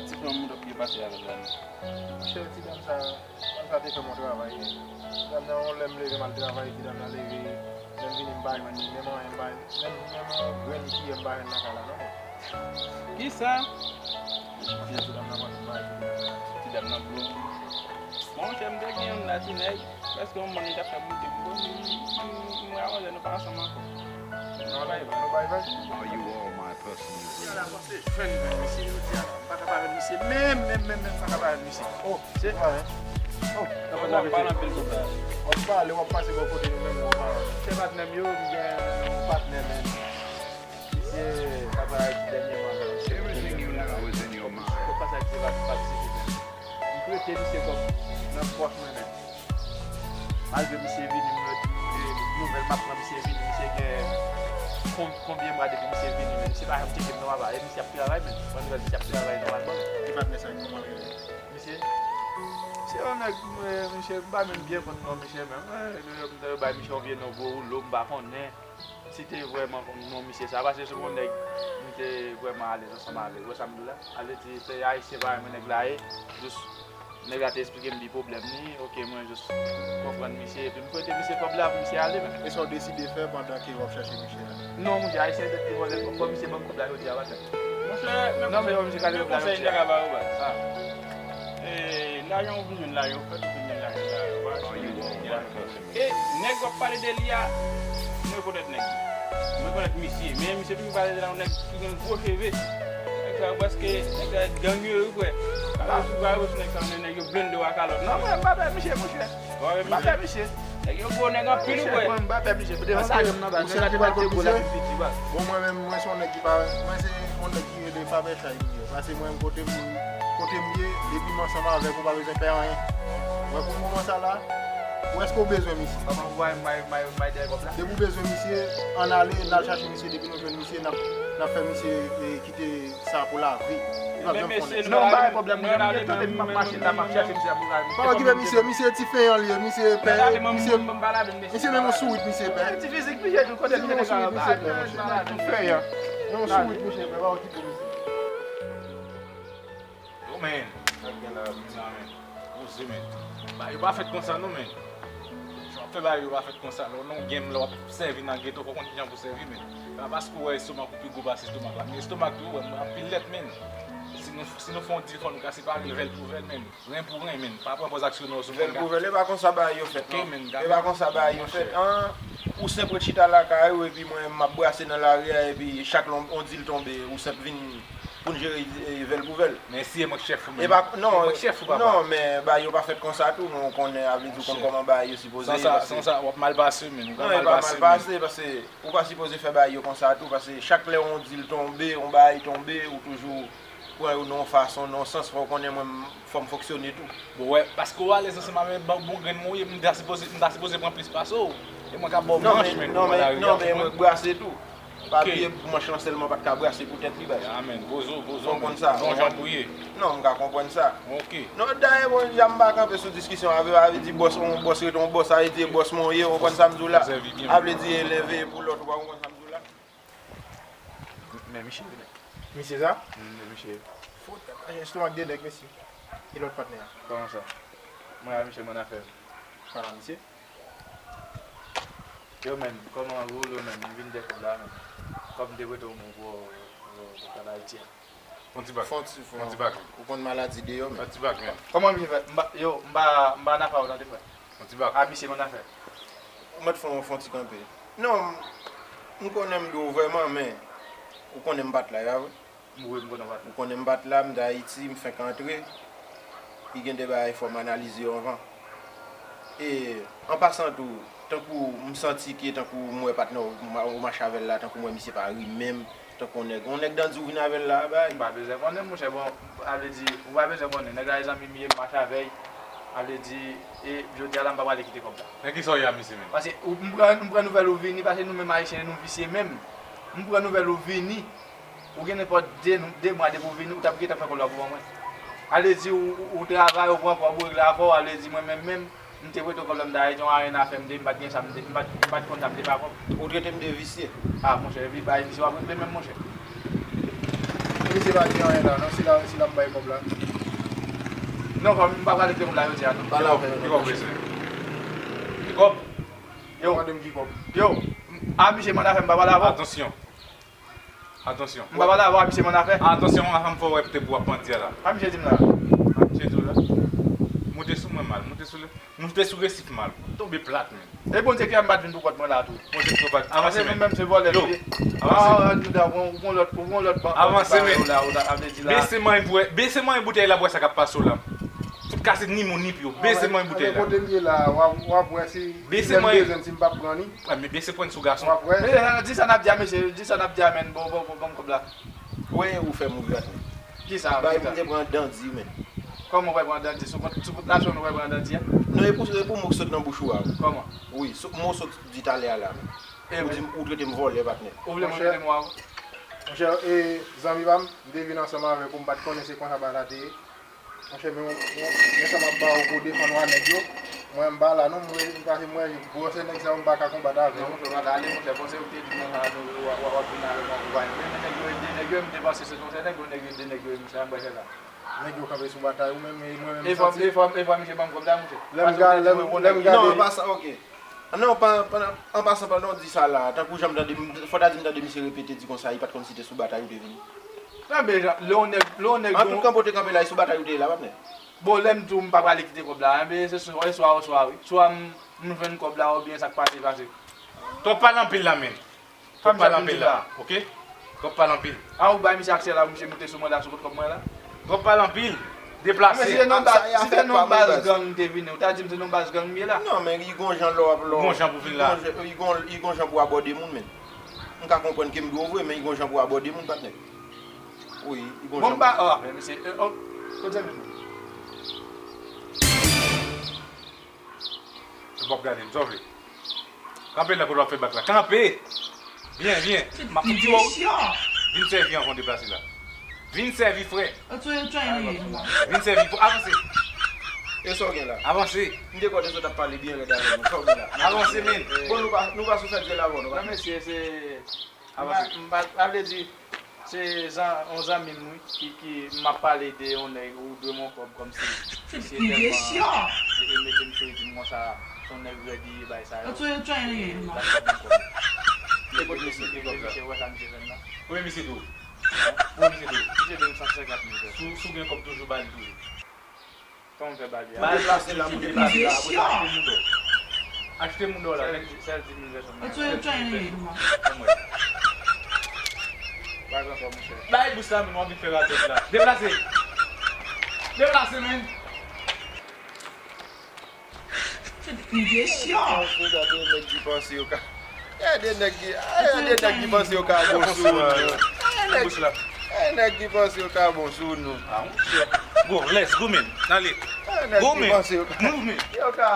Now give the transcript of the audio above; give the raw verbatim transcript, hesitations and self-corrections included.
Ti fanm ou t ap byen pase avè l la non. Monchè, ti dam sa, dam sa te fè m yon travay. Ti dam nan, yon lè m leve m al travay, ti dam nan leve, lè m vini m pa jwenn li, menm anyen m pa, menm, menm yon grenn kiyè m pa jwenn nan kay la non. Kisa? Monchè, ti dam nan pran tout bagay, ti dam nan. Ti dam nan blo. Bon, monchè, m te gen youn la, ti nèg. Prèske yon mòn li t ap fè m moute m. Bon, m, m, m, mwen a manzè, nou pa ansanm ankò. Nou bay vag, nou bay vag. Are you all my personal friends? Jodi a la, m ap fè jwenn vag misye jodi a la. M pa ka pa jwenn misye menm, menm, menm, menm, m pa ka pa jwenn misye. Oh, se pa, hein? Oh, w ap pale anpil konsa. W ap pale, w ap pase bò kote nou menm, w ap pale. Se patnè m yo, m gen yon patnè menm. Misye ka travay dènyèman menm. Misye Everything you know is in your mind. Tout pasaj misye pa patisipe menm. M prete misye kòb nan pòch mwen menm. Malgre misye vini, m ret, e, nouvèl m ap pran, misye vini, misye gen kon-, konbyen mwa depi misye vini, men misye pa janm tcheke m non, papa. E misye ap travay, men. Pran nouvèl, misye ap travay nòmalman. Ki patnè sa, kòman l rele? Misye, se yon nèg, mwen, misye, m pa menm byen konn non misye menm. Mwen, yo, yo, yo bay misye yon vye non gwo woulo, m pa konnen. Si te vrèman konn non misye sa, paske se yon nèg m te vrèman alèz ansanm avè l. Ou wè sa m di w la? Ale di, se ayisyen parèy mwen nèg la ye. Jis, nèg la te eksplike m li pwoblèm li. Oke, mwen jis konprann misye, epi m prete misye kòb la pou misye ale, men. E sa w deside fè pandan ke w ap chache misye a? Non, monchè, ayisyen tèt li vòlè, fò misye ban m kòb la jodi a maten. Monchè, men non, men konsèy, misye kale men kòb la konsèy jodi m a. Te ka ba ou, baz. Ah. E, lajan ou vin jwenn la, yo fèt ou vin jwenn lajan la, yo pa chanje nèg la. E nèg w ap pale de li a, m rekonèt nèg li. M rekonèt misye, men misye toujou pale de la yon nèg ki gen gwo cheve. Nèg sa yo prèske, nèg sa yo gang yo, wi, frè. Gade sou, gade sou nèg sa yo, nèg yo blende w a kalòt. Non, mwen, m pa pè misye, monchè. M pa pè misye. Nèg yo gwo nèg anpil, wi, frè. Mwen, m pa pè misye. Devan sa, yo m nan bal. Nèg la te pral te gwo la pou fiti, baz. Bon, mwen menm, mwen se yon nèg ki pa, mwen se yon nèg ki rele pa pè chay m ye. Pase mwen, kote m, kote m ye, depi m ansanm avèk ou, pa bezwen pè anyen. Mwen, pou moman sa la, ou èske w bezwen misye? Kòman ou va m bay, bay, bay dèyè kòb la? Depi w bezwen misye, ann ale, n al chache misye. Depi nou jwenn misye, n ap, n ap fè misye, e, kite sa pou lavi. Li p ap janm konnen. Non, m pa gen pwoblèm, mwen, tande m ap mache la, m ap chache misye la pou lavi. Pa okipe misye, misye ti fenyan li ye, misye pè, misye, misye menm yon sourit, misye pè. Ti fizik, misye tou, kote misye te ka, misye pè, monchè. Ti fenyan. Yon sourit, misye pè, pa okipe misye. Yo, men, sa k gen la, mezanmi. Poze, men. Bagay yo pa fèt konsa, non, men. Jan w ap fè bagay yo pa fèt konsa. Lè w nan yon game, lè w ap sèvi nan geto, fò w konn kijan pou sèvi, men. Pa paske w wè estomak ou pi gwo pase estomak la. Men estomak tou, wè, anpil lèt, men. Si nou, si nou fè yon deal, fò nou ka separe l vèl pou vèl, men. Ren pou ren, men. Pa pran pòz aksyonè w sou fòm. Vèl pou vèl, e pa konsa bagay yo fèt, non. E pa konsa bagay yo fèt. An, ou senp ret chita lakay ou, epi mwen, m ap brase nan lari a, epi chak lè yon, yon deal tonbe, ou senp vin pou n jere, e, vèl pou vèl. Men si e mwen k chèf ou menm. E pa, non, e mwen k chèf ou, papa. Non, men bagay yo pa fèt konsa tou, non, ou konnen, a vle di ou konn kòman bagay yo sipoze ye, paske. San sa, san sa, w ap mal pase, men, ou ka mal pase, men. Non, e pa mal pase, paske ou pa sipoze fè bagay yo konsa tou, paske chak lè yon deal tonbe, yon bagay tonbe, ou toujou pran yo nan yon fason, nan yon sans, fò w konnen mwen, fò m fonksyone tou. Bon, wè, paske w alèz ansanm avè m, bon grenn mwen w ye, m ta sipoze, m ta sipoze pran plis pase w. E mwen k ap ba w manch, men, non, men, non, men mwen k brase tou. Pa bliye manch lan sèlman pa t ka brase pou tèt li, baz. Amèn. Poze w, poze w, men. Ou konn sa. Se yon jan pou ye. Non, m ka konprann sa. Ok. Non, dayè, bon, deja m pa kanpe sou diskisyon avè w, a vle di bòs, yon bòs rete yon bòs, a vle di e bòs mwen w ye, ou konprann sa m di w la. A vle di e leve pou lòt, ou pa konprann sa m di w la. Men misye vini. Misye sa? Mm, men misye. Fout, estomak de nèg, mesye. E lòt patnè a? Kòman sa? Mwen a misye, mwen afè. Pale a misye. Yo, men, kòman ou, yo, men, m vin dèkò la, men. Kòm m te prete w mwen pou, pou, pou travay Ayiti a. Fon ti bak. Fon ti, fon. Fon ti bak. Ou konn maladi deyò, men. Fon ti bak, men. Kòman misye fè? M pa, yo, m pa, m pa nan afè w tande, frè. Fon ti bak. A, misye, mwen afè. Ou mèt fon, fon ti kanpe. Non, m, m konnen m dwe w vrèman, men ou konnen m pa t la, ya vre. Wi, m konnen w pa t la. Ou konnen m pa t la, m t Ayiti, m fenk antre. Li gen de bagay fò m analize yo anvan. E, an pasan tou, tankou m santi ke, tankou m wè patnè w, m, ou mache avè l la, tankou m wè misye pa ri menm, tankou yon nèg, yon nèg dandi w vin avè l la, bay. M pa bezwen konnen, monchè, bon, a vle di, ou pa bezwen konnen, nèg la e zanmi m ye, m mache avè l, a vle di, e jodi a la, m pa prale kite kòb la. Men kisa w ye a misye menm? Paske ou, m pran, m pran nouvèl ou vini, paske nou menm Ayisyen, nou visye menm. M pran nouvèl ou vini, ou gen nenpòt de, de mwa depi w vini, ou t ap gentan fè kòb la pou ban mwen. A vle di, ou, ou, ou travay, ou pran kòb, ou regle afè w, a vle di, mwen menm, menm, m te prete w kòb la, m t Ayiti, yon ayen afè m te, m pa t gen sa, m te, m pa t, m pa t konn sa, m te pa kòb. Ou trete m de visye. A, monchè, epi bay visye w ap regle menm, monchè. Misye pa di anyen la, non, si la, si l ap bay kòb la. Non, frè m, m pa prale kite kòb la jodi a, non. Ki kòb, ki kòb w bezwen? Ki kòb? Yo. Mande m ki kòb. Yo. A misye mande afè, m pa pale avè w. Atansyon. Atansyon. M pa pale avè w, a misye mande afè. Atansyon, afè m fè w wè poutèt w ap pandye a la. A misye di m la. A misye di w la. Moute sou mwen mal, moute sou le. Moute sou resif mal. Tonbe plat, men. E Bondye ki fè m pa t vin pou kont mwen la tou. Bondye ki fè w pa t. Avanse, men. Menm se vòlè li ye. Avanse. Ah, Juda, ou pran lòt, ou pran lòt ba-, avanse, men. Ou la, ou la, a vle di la. Bese manyen pou wè, bese manyen boutèy la pou wè sa k ap pase w la. Fout kase ni mou ni pye w. Bese manyen boutèy la. Kote m ye la, w ap, w ap wè si, si lè m bezwen, si m p ap pran li. Wè, men bese pwen sou gason. W ap wè. Men, eh, di sa n ap di a mesye, di sa n ap di a, men, bon, bon, bon, bon, kòb la. Wè, ou fè m ri atò. Kisa, kisa? Bay m te pran dandi, men. Kòman w pral pran dandi? Sou kont, sou kont nasyon nou pral pran dandi a? Non, e pou, e pou mo k sot nan bouch ou a. Kòman? Wi, sou, mo sot di talè a la, men. Ou di m, ou trete m vòlè, patnè. Ou vle mwen trete m wa? Monchè, e, zanmi pa m, m te vin ansanm avèk ou, m pa t konnen se konsa bagay la te ye. Monchè, men, men, men sa m ap ba ou pou w defann wa nèg yo. Mwen, m pa la, non, mwen, m pa, mwen, gwosè nèg sa yo, m pa ka konbat avè yo. Non, monchè, pa ale, monchè, panse ou te di konsa, nou, w, w, w ap vin avè m an konpay. Men, men nèg yo, e de nèg yo, m te panse se konsa, nèg yo, nèg yo, de nèg yo, monchè, m pa fè sa. Nèg yo kanpe sou batay ou menm, e mwen menm, e fwa, e fwa, e fwa misye ban m kòb la, monchè. Lè m gade, lè m, lè m gade. Non, pa sa, ok. Non, pa, pa, an pasan, pandan w di sa la, tankou jan m tande, m, fò ta di m tande misye repete di konsa, li pa t konn si te sou batay ou te vini. Nan, men, lè yon nèg, lè yon nèg. An tout kanpe w te kanpe la, e sou batay ou te ye la, patnè. Bon, lè m di w m pa prale kite kòb la, enben, se swa, e swa, e swa, wi. Swa m, m jwenn kòb la, oubyen sa k pase, pase. Twòp pale anpil la, men. Twòp pale anpil la, ok? Twòp pale anpil. A, ou bay misye aksè la, misye moute sou mwen la, sou kont kòb mwen la. Twòp pale anpil. Deplase. Men si se nan baz, si se nan baz gang m te vini, ou ta di m se nan baz gang m ye la. Non, men li gon jan lè w ap, lè w, li gon jan pou w vin la. Li gon jan, li gon, li gon jan pou w abòde moun, men. M ka konprann ke m dwe w vre, men li gon jan pou w abòde moun, patnè. Wi, li gon jan. Bon, m pa, oh, men misye, eh, oh, kote zanmi m? Ou p ap gade m, sa w vle? Kanpe la kote w ap fè bak la. Kanpe! Byen, byen. M ap di w. Vin sèvi anvan w deplase la. Vin sèvi, frè. Vin sèvi pou avanse. E sa w gen la? Avanse. M te kwè de zòt ap pale byen rèd avè nou. Sa w gen la? Avanse, men. Bon, nou pa, nou pa sou fè dyèl avè w, nou pa. Non, mesye, se Avanse. M pa, m pa, sa vle di, se zan-, yon zanmi m, wi, ki, ki, m ap pale de yon nèg, ou dwe m yon kòb kòmsi. Se tèlman, e, e mete m sou li, di m konsa, se yon nèg rèd li ye, bay sa yo. E, la, sa ban m kòb. E kote misye, e kote misye, wè sa misye fè m nan. Konbyen misye dwe w? Konbyen misye dwe w? Misye dwe m san senkant mil pèsòn. Si w, si w gen kòb toujou, ba li toujou. Kòman m fè ba li a? Ba l deplase la pou deplase la, apre sa achte moun dò. Achte moun dò la, nèg. Sèl di mil pèsòn. Ou tchwen, ou tchwen, wi. Anmwey. Pa gen anfòm, monchè. Bay bous la, men w ap vin fè radòt la. Deplase. Deplase, men. Li vye syon. Gade nèg ki panse yo ka E de nèg ki, e de nèg ki panse yo ka bon sou nou. E nèg, e nèg ki panse yo ka bon sou nou. Ah, monchè. Bon, let's go, men. Ale. E nèg ki panse yo ka, yo ka